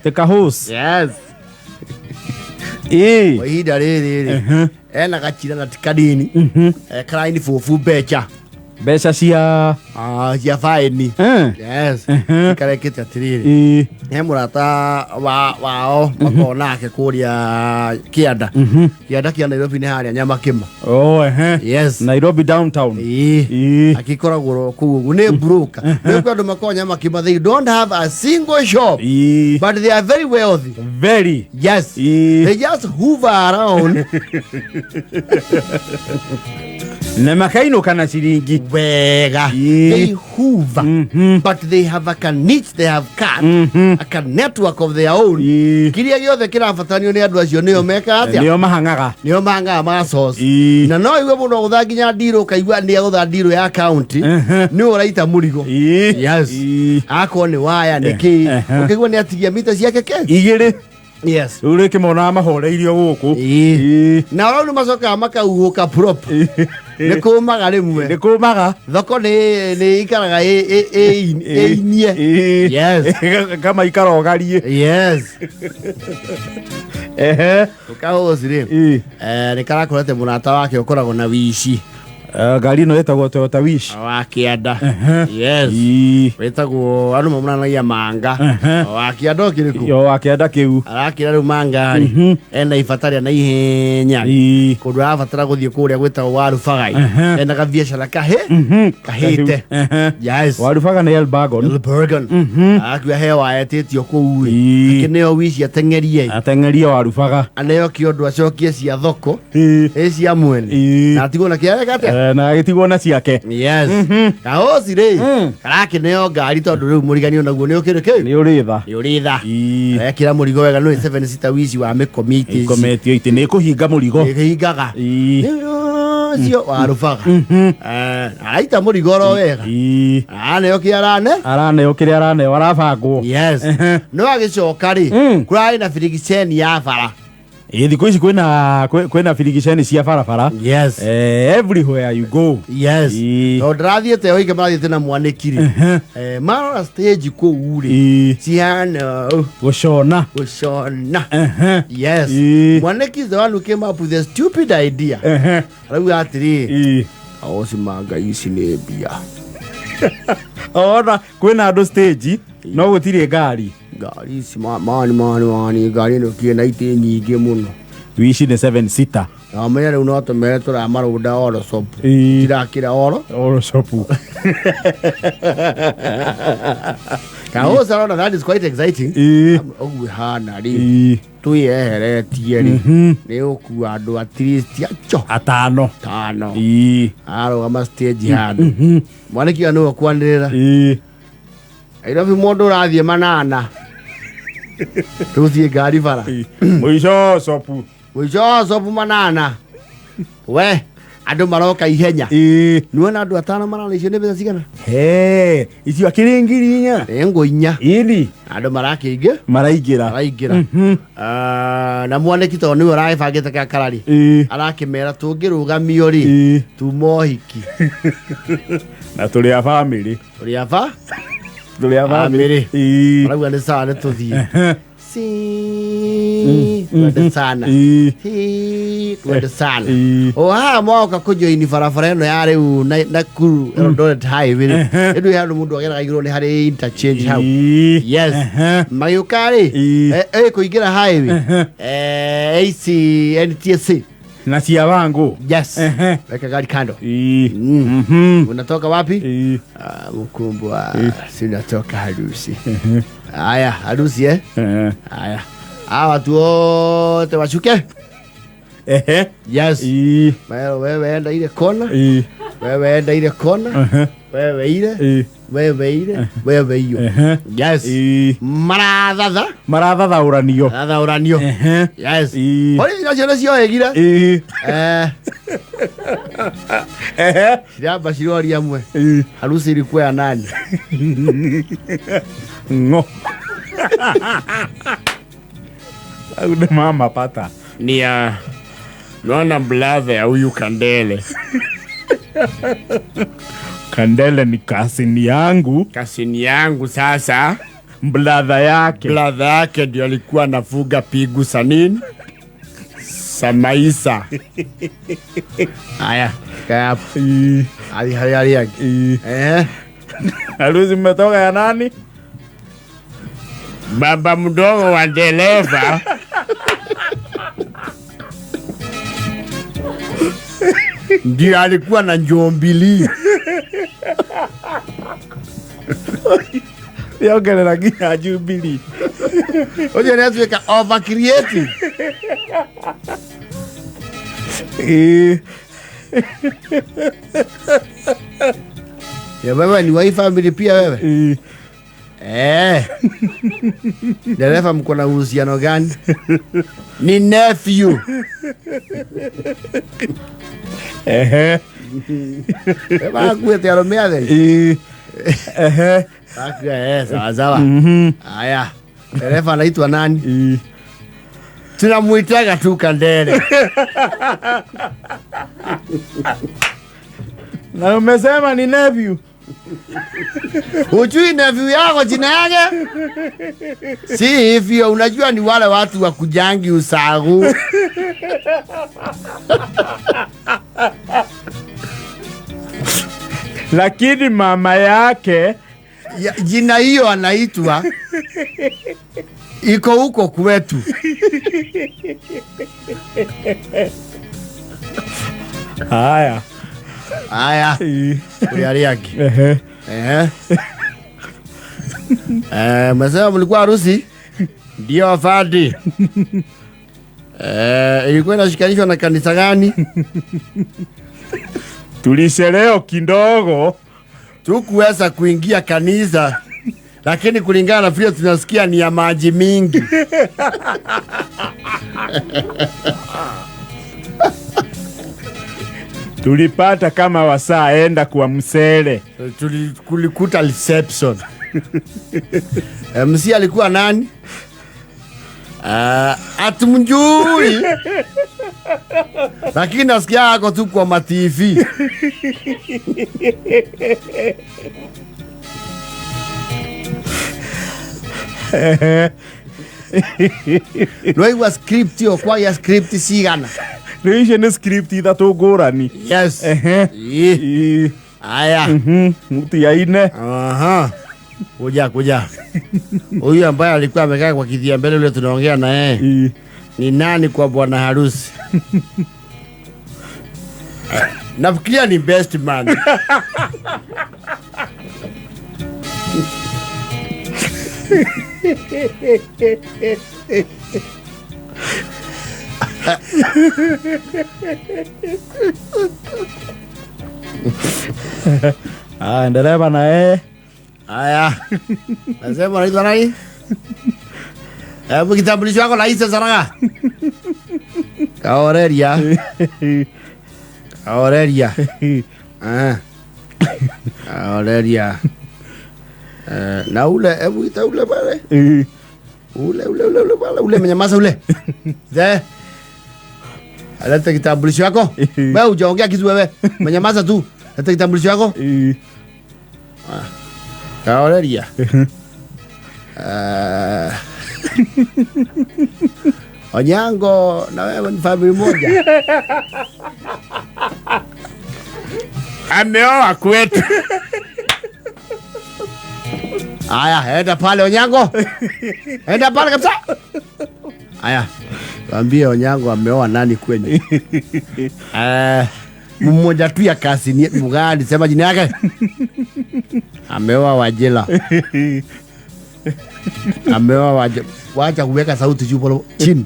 The kahos. Yes. Ĩĩ. Kwa ihinda rĩrĩ rĩ ena gacira na ti kanini. Karaini bobu mbeca. Mbeca cia Ah, cia baĩni. Yes. Karekĩte atĩrĩrĩ. Ĩĩ. He mũrata wa wao makoragwo nake kũrĩa kĩanda. Kĩanda kĩa Nairobi nĩ harĩa Nyamakĩma. Oh, ehe. Yes. Nairobi downtown. Ĩĩ. Ĩĩ. Akĩkoragwo ro kũu ũguo nĩ broker. Nĩ kwĩ andũ makoragwo Nyamakĩma, they don't have a single shop Ĩĩ. but they are very wealthy. Very. Yes. Ĩĩ. They just hoover around. Na makainũka na ciringi. Wega. Ĩĩ. They hoover. But they have a can niche, they have cut, a can network of their own. Ĩĩ. Kĩrĩa gĩothe kĩrabataranio nĩ andũ acio nĩo mekaga atĩa? Nĩo mahang'aga. Nĩo mangaga magacoci. Ĩĩ. Na no igue mũndũ agũtha nginya ndirũ ũkaigua nĩ agũtha ndirũ ya county nĩ ũraita mũrigo. Ĩĩ. Yes. Ĩĩ. Akorwo nĩ waya nĩ kĩ. Ũkaigua nĩ atigia mita ciake ke. Igĩrĩ. Yes. Rĩu rĩngĩ monaga mahoreirio gũkũ. Ĩĩ. Ĩĩ. Na rau nĩ macokaga makauhũka prop. Nĩ kũmaga rĩmwe. Nĩ kũmaga. Thoko nĩ ikaraga ĩinie. Ĩĩ. Yes. Kama ikarogarie. Yes. Ehe. Kahosi rĩ. Ĩĩ. Nĩ karakorete mũrata wake ũkoragwo na wici Ngari ĩno ĩtagwo Toyota Wish. wa kĩanda. Yes. Ĩĩ. Wĩtagwo andũ mamunanagia manga. Wa kĩanda ũkĩrĩkũ? Yo wa kĩanda kĩu. Arakĩra rĩu manga rĩ ena ibata rĩa naihenya Ĩĩ. kũndũ arabatara gũthiĩ kũrĩa gwĩtagwo Warubagai ena gabiacara kahĩ kahĩte. Ehe. Yes. Warubaga nĩ Elbagon. Elbergon. Arakiuga he wayetĩtio kũu rĩ Ĩĩ. akĩneo wici ateng'erie Ateng'erie Warubaga. aneo kĩondo acokie cia thoko Ĩĩ. ĩ cia mwene Ĩĩ. na atigwo na kĩareka atĩa. Na agĩtigwo na ciake. Yes. Kahosi rĩ karakĩneo ngari tondũ rĩu mũriganio naguo nĩ ũkĩrĩ kĩ Nĩ ũrĩ tha. nĩ ũrĩ tha. Ĩĩ. Ekĩra mũrigo wega nĩ seven seater wici wa mĩkomia itĩ ici. Ikometio itĩ nĩ ĩkũhinga mũrigo. Ĩhingaga. Ĩĩ. Ũcio Warubaga. Araita mũrigo oro wega. Ĩĩ. Araneo kĩ arane. Araneo kĩrĩa araneo arabangwo. Yes. No agĩcoka rĩ kũrarĩ na birigiceni ya bara. Ĩĩ thikũ ici kwĩna kwĩna birigiceni cia barabara. Yes. Everywhere you go. Yes. Ĩĩ. Tondũ ndĩrathiĩte oige marathiĩte na mwanĩki rĩ. Marora stage kũu rĩ. Ĩĩ. Cihana ũũ, Gũcona. gũcona. Ehe. Yes. Ĩĩ. Mwanĩki is the one who came up with a stupid idea. Ehe. Arauga atĩrĩ. Ĩĩ. Ocimanga ici nĩ mbia. Ona kwĩna andũ stage no gũtirĩ ngari. Ngari ici mani mani mani ngari ĩno kĩ na itĩ nyingĩ mũno. Wici nĩ seven seater. Na ũmenye rĩu no tũmere tũramarũnda oro sopu. Ĩĩ. Tirakĩra oro. Oro shopu. Kahosa arona that is quite exciting. Ĩĩ. Ũguo ĩhana rĩ. Ĩĩ. Twĩyeheretie rĩ nĩ ũkua andũ at least acho Atano. tano. Ĩĩ. Arũgama stage handũ. Mwanĩki ũyũ nĩwe ũkwanĩrĩra. Ĩĩ. Nairobi mũndũ ũrathiĩ manana. Tũgũthiĩ ngari bara. Mũico shopu. Mũico cobu manana. We andũ maroka ihenya. Ĩĩ. Nĩwona andũ atano marana icio nĩ mbeca cigana? He, icio akĩrĩ ngiri inya. Nĩ ngũ inya. Ĩni. Andũ marakĩingĩ Maraingĩra. maraingĩra. Na mwanĩki tondũ nĩwe ũragĩbangĩte gakarari. Ĩĩ. Arakĩmera tũngĩrũgamio rĩ Ĩĩ. tuma ũhiki. Na tũrĩ a bamĩrĩ. Tũrĩ aba Tũrĩ a Bamĩrĩ. Ĩĩ. Marauga nĩ sawa nĩ tũthiĩ. Si twende sana. Ĩĩ. Si twende sana. Ĩĩ. O haha mwaoka kũjoini barabara ĩno ya rĩu Nakuru Eldoret Highway rĩ. Ĩndũ handũ mũndũ ageraga igũrũ nĩ harĩ interchange hau. Ĩĩ. Yes. Ehe. Magĩũka rĩ Ĩĩ. Kũingĩra highway AC NTSA. Na cia wangu. Yes. Ehe. Weka gari kando. Ĩĩ. Mhm. Unatoka wapi? Ĩĩ. Ah, mkumbwa si natoka harusi. Haya, harusi eh? Ehe. Haya. Hawa watu wote washuke. Ehe. Yes. Ĩĩ. Wewe wewe enda ile kona. Ĩĩ. Wewe enda ile kona. Ehe. Wewe ile. Ĩĩ. Wewe ile. Wewe hiyo. Ehe. Yes. Ĩĩ. Marathatha. Marathathaũranio. Marathaũranio. Ehe. Yes. Ĩĩ. Borithi nacio nĩcioĩgire. Ĩĩ. Eh, Ehe. ciramba cirori amwe. Ĩĩ. Harusi ilikuwa ya nani? Ng'o. Au nĩ mamapata. Ni ya naona brother ya huyu Kandele. Kandele ni kasini yangu. Kasini yangu sasa. Bradha yake. Bradha yake ndio alikuwa anafuga pigu za nini? Za maisha. Haya, kaa hapo. Ii, Hadi hali hali yake. ii. Eh. Harusi mmetoka ya nani? Baba mdogo wa dereva Ndio alikuwa na njombili. Yongerera nginya Jubilee. Unajua ni atuweka over creative. Ii. Ya wewe ni wa family pia wewe. Ii. Eh. Dereva mko na uhusiano gani? Ni nephew. Ehe. Eba kuete aromea de. Ii. Ehe. Akua eh sawa sawa. Mhm. Haya. Dereva anaitwa nani? Ii. Tunamuitaga tu Kandere. Na umesema ni nephew. Hujui nephew yako jina yake? Si hivyo, unajua ni wale watu wa kujangi usagu. Lakini mama yake Ya, jina hiyo anaitwa iko huko kwetu. Haya. Haya, Ii. kuri yake. Ehe. Eh. Eh, mnasema mlikuwa harusi? Ndio afadi. Eh, ilikuwa inashikanishwa na kanisa gani? Tulisheleo kidogo. Tukuweza kuingia kanisa, lakini kulingana na vile tunasikia ni ya maji mingi. Tulipata kama wasaa enda kwa msele. Tulikuta reception. MC alikuwa nani? Hatumjui. Lakini nasikia ako tu kwa ma TV. Rwaigua script ĩyo kwagĩa script cigana. Rĩu icio nĩ script ithatũ ngũrani. Yes. Ehe. Ĩ. Ii. Aya. Mhm. Mutiaine. Aha. Kuja kuja. Huyu ambaye alikuwa amekaa kwa kiti ya mbele yule tunaongea na yeye Ii. ni nani kwa bwana harusi? Nafikiria ni best man. Ah, ndereva na yeye. Haya. Nasema unaitwa nani? Hebu kitambulisho chako rahisi saraka. Kaoreria. Kaoreria. Ah. Kaoreria. Eh, na ule hebu ita ule pale. Ii. Ule ule ule ule pale ule mnyamaza ule. Ze. Aleta kitambulisho yako. Wewe hujaongea kitu wewe. Mnyamaza tu. Leta kitambulisho yako. Ii. Kaoreria. Eh. Onyango na wewe ni family moja. Ameoa kwetu. Aya, enda pale Onyango. Enda pale kabisa. Aya. Waambie Onyango ameoa nani kwenyu. Eh, mmoja tu ya kasi ni mgani, sema jina yake. Ameoa Wajela. Ameoa Wajela. Wacha kuweka sauti juu pole chini.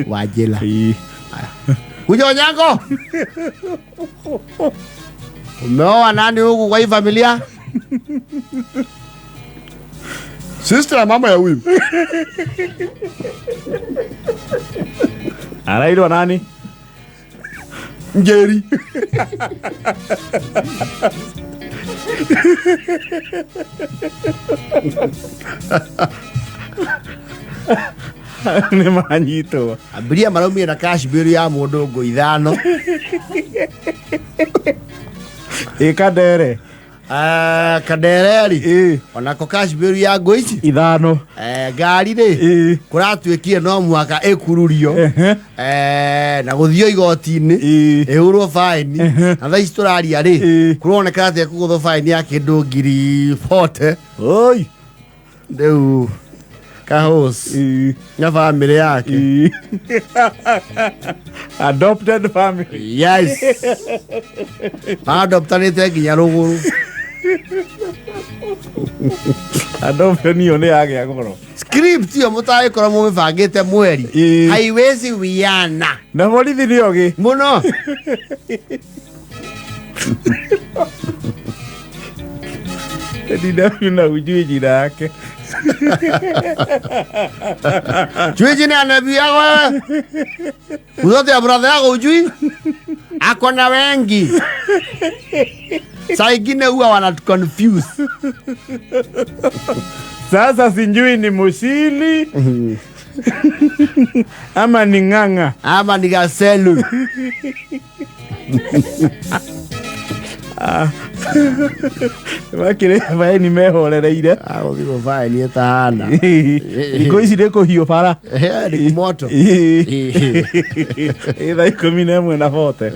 Wajela. Ii. Kuja Onyango. Umeoa nani huku kwa hii familia? Sister ya mama ya huyu. Anaitwa nani? Njeri. Nĩ manyitwo. Abiria maraumire na cash bill ya mũndũ ngũ ithano. Ĩ Kandere. Eh, Kandereri Ĩĩ. onako kashmir ya ngũ ici. Ithano. Eh, ngari rĩ Ĩĩ. kũratuĩkire no mũhaka ĩkururio. Ehe. Eh, na gũthio igoti-inĩ. Ĩĩ. Ĩhũrwo faini. Ehe. Na thaa ici tũraria rĩ, Ĩĩ. kũroneka atĩ ekũgũthwo faini ya kĩndũ 40,000. Oi. Rĩu kahos Ĩĩ. na bamĩrĩ yake. Ĩĩ. Adopted family. Yes, adoptanĩte nginya rũgũrũ. Adoption ĩyo nĩ yagĩa goro. Script ĩyo mũtagĩkorwo mũmĩbangĩte mweri Ĩĩ. haiwezi wiana. Na borithi nĩ ogĩ. Mũno. DW na ujui jina yake. Chui jina nabii yako wewe. Mtoto ya brother yako ujui? Ako na wengi. Saa ingine huwa wana confuse. Sasa sijui ni musili ama ni ng'ang'a. Ama ni gaselu. Makĩrĩ baĩ mehorereire. Agũthiĩ gũbaini ĩtahana. Thikũ ici nĩ kũhiũ bara. Ni moto. Ĩ thaa 11 na 40.